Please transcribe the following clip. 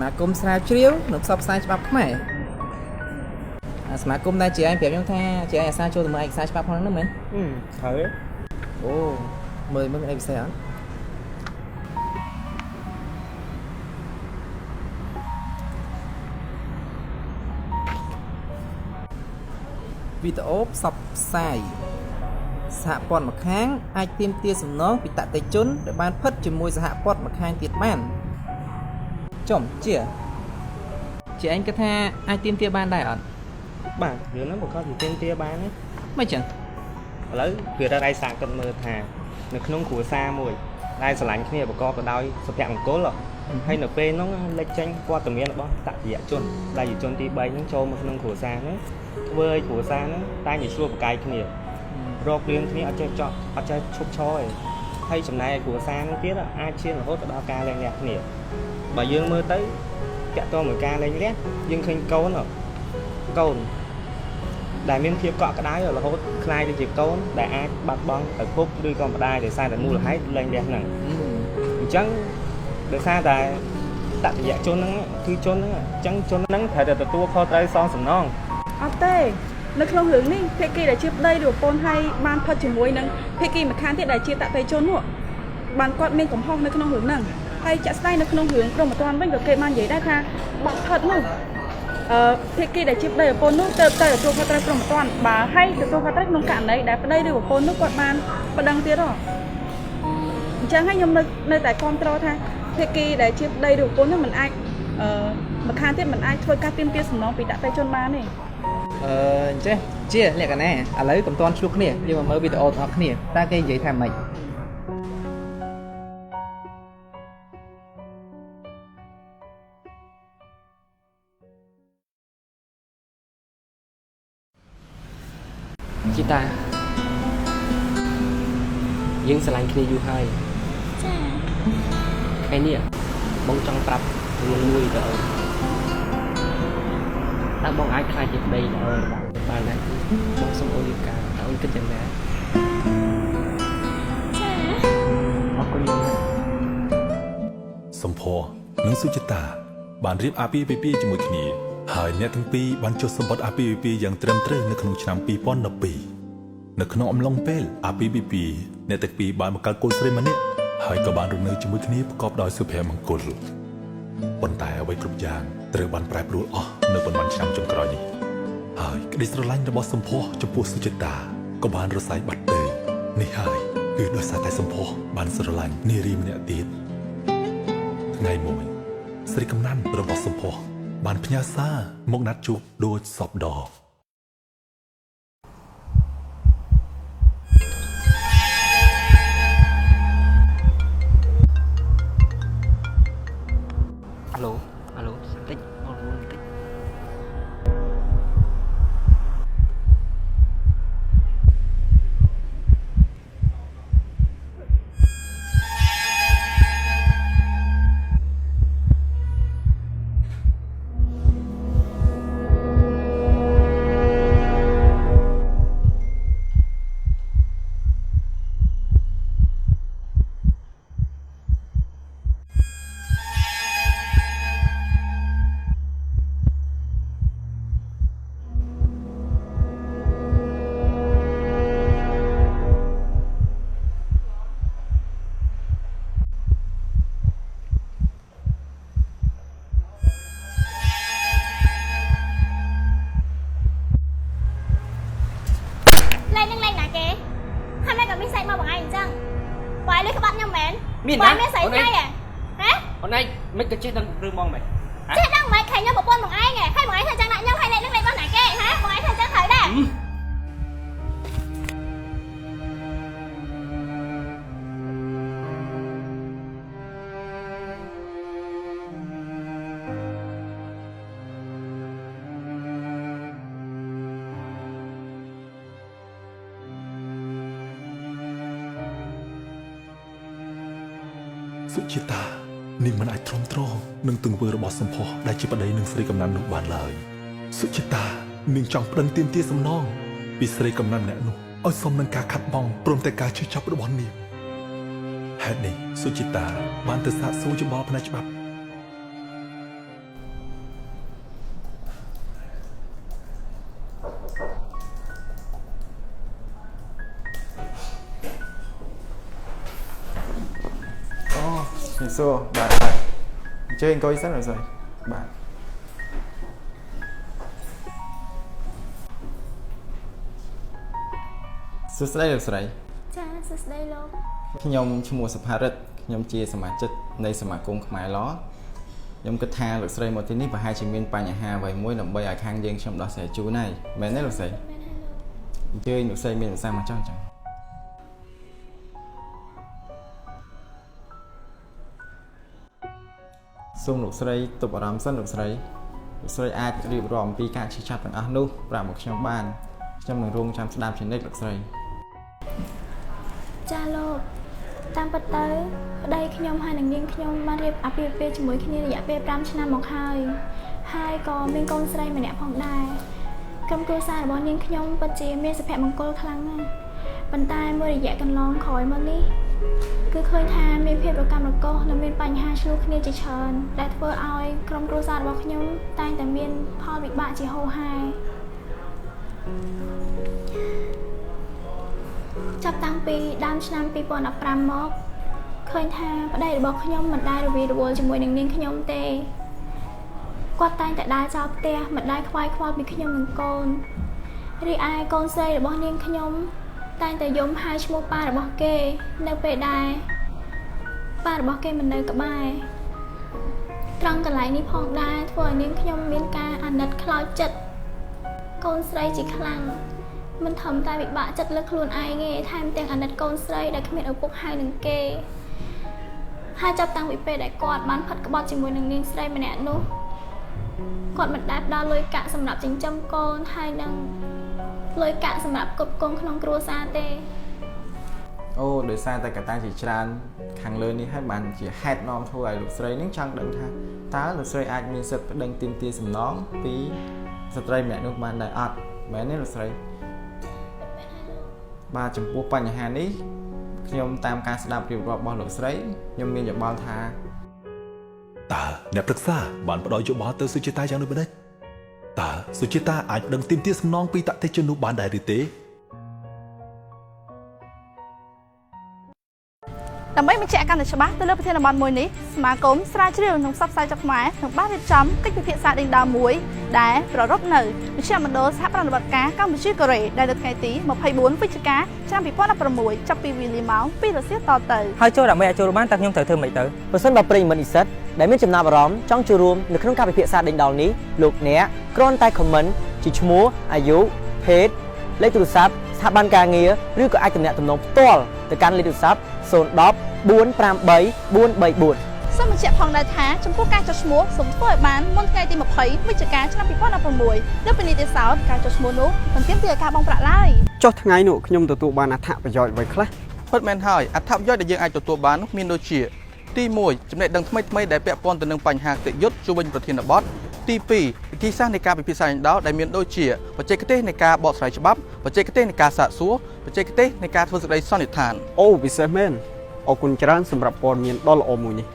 មាគមស្រាវជ្រាវនិងផ្សព្វផ្សាយច្បាប់ខ្មែរអាសមាគមដែលជាឯងប្រាប់ខ្ញុំថាជាឯងអាសាចូលទៅមើលឯកសារច្បាប់ផងហ្នឹងមែន អឺត្រូវ អូមើលមើលមានអីពិសេសអត់វីដេអូផ្សព្វផ្សាយសហព័ន្ធម្ខាងអាចទាមទារសំណងពីតតិជនដែលបានផិតជាមួយសហព័ន្ធម្ខាងទៀតបានចំជាជាឯងគិតថាអាចទាមទារបានដែរអត់ បាទរឿងហ្នឹងប្រកាសជាទាមទារបានណា មិនចឹង ឥឡូវវារត់ឯសាគិតមើលថានៅក្នុងគ្រួសារមួយដែលស្រឡាញ់គ្នាប្រកបទៅដោយសុភមង្គលហើយនៅពេលហ្នឹងលេចចេញវត្តមានរបស់តតិយជនដែលជាជនទី3ហ្នឹងចូលមកក្នុងគ្រួសារហ្នឹងធ្វើឲ្យគ្រួសារហ្នឹងតែងតែឆ្លោះប្រកែកគ្នារករឿងគ្នាអត់ចេះចោះអត់ចេះឈប់ឈរឯងហើយចំណែកឯគ្រួសារហ្នឹងទៀតអាចឈានរហូតទៅដល់ការលែងលះគ្នាបើយើងមើលទៅតាក់ទងមួយការលែងលះយើងឃើញកូនកូន ដែលមានភាពកក់ក្ដៅរហូតក្លាយទៅជាកូនដែលអាចបាត់បង់ឪពុកឬក៏ម្ដាយដោយសារតែមូលហេតុលែងលះហ្នឹងអញ្ចឹងដោយសារតែតតិយជនហ្នឹងគឺជនហ្នឹងអញ្ចឹងជនហ្នឹងត្រូវតែទទួលខុសត្រូវសងសំណង អត់ទេនៅក្នុងរឿងនេះភាគីដែលជាប្តីឬប្រពន្ធហើយបានផិតជាមួយនឹងភាគីម្ខាងទៀតដែលជាតតិជននោះបានគាត់មានកំហុសនៅក្នុងរឿងហ្នឹងហើយចាក់ស្ដែងនៅក្នុងរឿងព្រមត្តនវិញក៏គេបាននិយាយដែរថាបាក់ផិតនោះអឺភាគីដែលជាប្តីប្រពន្ធនោះទៅទៅទទួលខុសត្រូវព្រមត្តនបើហើយទទួលខុសត្រូវក្នុងករណីដែលប្តីឬប្រពន្ធនោះគាត់បានប្តឹងទៀតហ៎អញ្ចឹងហើយខ្ញុំនៅតែគ្រប់គ្រងថាភាគីដែលជាប្តីឬប្រពន្ធនោះមិនអាចអឺម្ខាងទៀតមិនអាចធ្វើការទាមទារសំណងពីតតិជនបានទេ អឺអញ្ចេះជាលក្ខណៈឥឡូវកុំទាន់ឆ្លោះគ្នាយើងមកមើលវីដេអូទាំងអស់គ្នាតើគេនិយាយថាម៉េច ជីតាយើងស្រឡាញ់គ្នាយូរហើយ ចា ថ្ងៃនេះបងចង់ប្រាប់រឿងមួយទៅអូនតើបងអាចខ្លាចជាប្តីល្អរបស់អូនបានដែរបងសូមអូនរៀបការតើអូនគិតយ៉ាងណា ចា អរគុណបងណា សំផស្សនិងសុចិតាបានរៀបអាពាហ៍ពិពាហ៍ជាមួយគ្នាហើយអ្នកទាំងពីរបានចុះសម្បត្តិអាពាហ៍ពិពាហ៍យ៉ាងត្រឹមត្រូវនៅក្នុងឆ្នាំ2012នៅក្នុងអំឡុងពេលអាពាហ៍ពិពាហ៍អ្នកទាំងពីរបានបង្កើតកូនស្រីម្នាក់ហើយក៏បានរស់នៅជាមួយគ្នាប្រកបដោយសុភមង្គលប៉ុន្តែអ្វីគ្រប់យ៉ាងត្រូវបានប្រែប្រួលអស់នៅប៉ុន្មានឆ្នាំចុងក្រោយនេះហើយក្តីស្រឡាញ់របស់សំផស្សចំពោះសុចិតាក៏បានរសាយបាត់ទៅនេះហើយគឺដោយសារតែសំផស្សបានស្រឡាញ់នារីម្នាក់ទៀត ថ្ងៃមួយស្រីកំណាន់របស់សំផស្សបានផ្ញើសារមកណាត់ជួបដូចសពដង អាឡូអាឡូតិចបងរួនតិច លេងនឹងលេងណាគេហើយមិនក៏មានសាច់មកបងឯងអញ្ចឹងបងឯងលុយក្បាត់ខ្ញុំមែន មានណា បងឯងមានស្រីស្រីហ៎ហ៎ អូនឯងមិនក៏ចេះដឹងរឿងបងមែន ចេះដឹងមិនខែខ្ញុំប្រពន្ធបងឯងហ៎ហើយបងឯងធ្វើចឹងដាក់ខ្ញុំហើយលេងនឹងលេងរបស់ណាគេហ៎បងឯងធ្វើចឹងត្រូវដែរ សុជាតានាងមិនអាចទ្រាំទ្រនឹងទង្វើរបស់សំផស្សដែលជាប្តីនឹងស្រីកំណាន់នោះបានឡើយសុជាតានាងចង់ប្តឹងទាមទារសំណងពីស្រីកំណាន់ម្នាក់នោះឲ្យសមនឹងការខាត់បងព្រមទាំងការជឿចាប់របស់នាងហេតុនេះសុជាតាបានទៅសាកសួរយោបល់ផ្នែកច្បាប់ ជំរាបសួរបាទបាទអញ្ជើញអង្គុយសិនលោកស្រីបាទសួស្តីលោកស្រី ចាសួស្តីលោក ខ្ញុំឈ្មោះសុផារិទ្ធខ្ញុំជាសមាជិកនៃសមាគមខ្មែរឡខ្ញុំគិតថាលោកស្រីមកទីនេះប្រហែលជាមានបញ្ហាអ្វីមួយដើម្បីឲ្យខាងយើងខ្ញុំដោះស្រាយជូនហើយមែនទេលោកស្រី មែនហើយលោក អញ្ជើញលោកស្រីមានប្រសាសន៍មកចុះអញ្ចឹងសូមលោកស្រីទប់អារម្មណ៍សិនលោកស្រីលោកស្រីអាចរៀបរាប់អំពីការឈឺចាប់ទាំងអស់នោះប្រាប់មកខ្ញុំបានខ្ញុំនឹងរងចាំស្ដាប់ជានិច្ចលោកស្រី ចាលោកតាមពិតទៅប្តីខ្ញុំហើយនិងនាងខ្ញុំបានរៀបអាពាហ៍ពិពាហ៍ជាមួយគ្នារយៈពេល5ឆ្នាំមកហើយហើយក៏មានកូនស្រីម្នាក់ផងដែរក្រុមគ្រួសាររបស់នាងខ្ញុំពិតជាមានសុភមង្គលខ្លាំងណាស់ប៉ុន្តែមួយរយៈកន្លងក្រោយមកនេះគឺឃើញថាមានភាពរកាំរកូសនិងមានបញ្ហាឈ្លោះគ្នាជាច្រើនដែលធ្វើឲ្យក្រុមគ្រួសាររបស់ខ្ញុំតែងតែមានផលវិបាកជាហូរហែចាប់តាំងពីដើមឆ្នាំ2015មកឃើញថាប្តីរបស់ខ្ញុំមិនដែលរវីរវល់ជាមួយនឹងនាងខ្ញុំទេគាត់តែងតែដើរចោលផ្ទះមិនដែលខ្វាយខ្វល់ពីខ្ញុំនិងកូនរីឯកូនស្រីរបស់នាងខ្ញុំតែងតែយំហៅឈ្មោះប៉ារបស់គេនៅពេលដែលប៉ារបស់គេមិននៅក្បែរត្រង់កន្លែងនេះផងដែរធ្វើឲ្យនាងខ្ញុំមានការអាណិតខ្លោចចិត្តកូនស្រីជាខ្លាំងមិនធំតែវិបាកចិត្តលើខ្លួនឯងទេថែមទាំងអាណិតកូនស្រីដែលគ្មានឪពុកហៅនឹងគេហើយចាប់តាំងពីពេលដែលគាត់បានផិតក្បត់ជាមួយនឹងនាងស្រីម្នាក់នោះគាត់មិនដែលផ្ដល់លុយកាក់សម្រាប់ចិញ្ចឹមកូនហើយនឹងលុយកាក់សម្រាប់គ្រប់គ្រងក្នុងគ្រួសារទេ អូដោយសារតែកត្តាជាច្រើនខាងលើនេះហើយបានជាហេតុនាំធ្វើឲ្យលោកស្រីនឹងចង់ដឹងថាតើលោកស្រីអាចមានសិទ្ធិប្តឹងទាមទារសំណងពីស្ត្រីម្នាក់នោះបានដែរអត់មែនទេលោកស្រីបាទចំពោះបញ្ហានេះខ្ញុំតាមការស្ដាប់រៀបរាប់របស់លោកស្រីខ្ញុំមានយោបល់ថា តើអ្នកប្រឹក្សាបានផ្ដល់យោបល់ទៅសុជាតាយ៉ាងដូចម្តេចតើសុជាតាអាចប្តឹងទាមទារសំណងពីតតិជននោះបានដែរឬទេ ដើម្បីបញ្ជាក់កាន់តែច្បាស់ទៅលើប្រធានបទមួយនេះសមាគមស្រាវជ្រាវនិងផ្សព្វផ្សាយស្រុកខ្មែរនឹងបានរៀបចំកិច្ចពិភាក្សាដេញដោលមួយដែលប្រារព្ធនៅមជ្ឈមណ្ឌលសហប្រតិបត្តិការកម្ពុជាកូរ៉េដែលនៅថ្ងៃទី24វិច្ឆិកាឆ្នាំ2016ចាប់ពីវេលាម៉ោង2រសៀលតទៅ ហើយចូលដើម្បីអាចចូលបានតើខ្ញុំត្រូវធ្វើម៉េចទៅ ប្រសិនបើប្រិយមិត្តនិស្សិតដែលមានចំណាប់អារម្មណ៍ចង់ចូលរួមនៅក្នុងការពិភាក្សាដេញដោលនេះលោកអ្នកគ្រាន់តែ comment ជាឈ្មោះអាយុភេទលេខទូរស័ព្ទស្ថាប័នការងារឬក៏អាចទំនាក់ទំនងផ្ទាល់ទៅកាន់លេខទូរស័ព្ទ010 453 434 សូមបញ្ជាក់ផងដែរថាចំពោះការចុះឈ្មោះសូមធ្វើឲ្យបានមុនថ្ងៃទី20វិច្ឆិកាឆ្នាំ2016លើពីនេះទៀតសោតការចុះឈ្មោះនោះមិនទាមទារឲ្យការបង់ប្រាក់ឡើយ ចុះថ្ងៃនោះខ្ញុំទទួលបានអត្ថប្រយោជន៍អ្វីខ្លះ ពិតមែនហើយអត្ថប្រយោជន៍ដែលយើងអាចទទួលបាននោះមានដូចជាទី1ចំណេះដឹងថ្មីៗដែលពាក់ព័ន្ធទៅនឹងបញ្ហាគតិយុត្តជុំវិញប្រធានបទទី2វិធីសាស្ត្រនៃការពិភាក្សាដេញដោលដែលមានដូចជាបច្ចេកទេសនៃការបកស្រាយច្បាប់បច្ចេកទេសនៃការសាកសួរបច្ចេកទេសនៃការធ្វើសេចក្តីសន្និដ្ឋាន អូពិសេសមែនអរគុណច្រើនសម្រាប់ព័ត៌មានដ៏ល្អមួយនេះ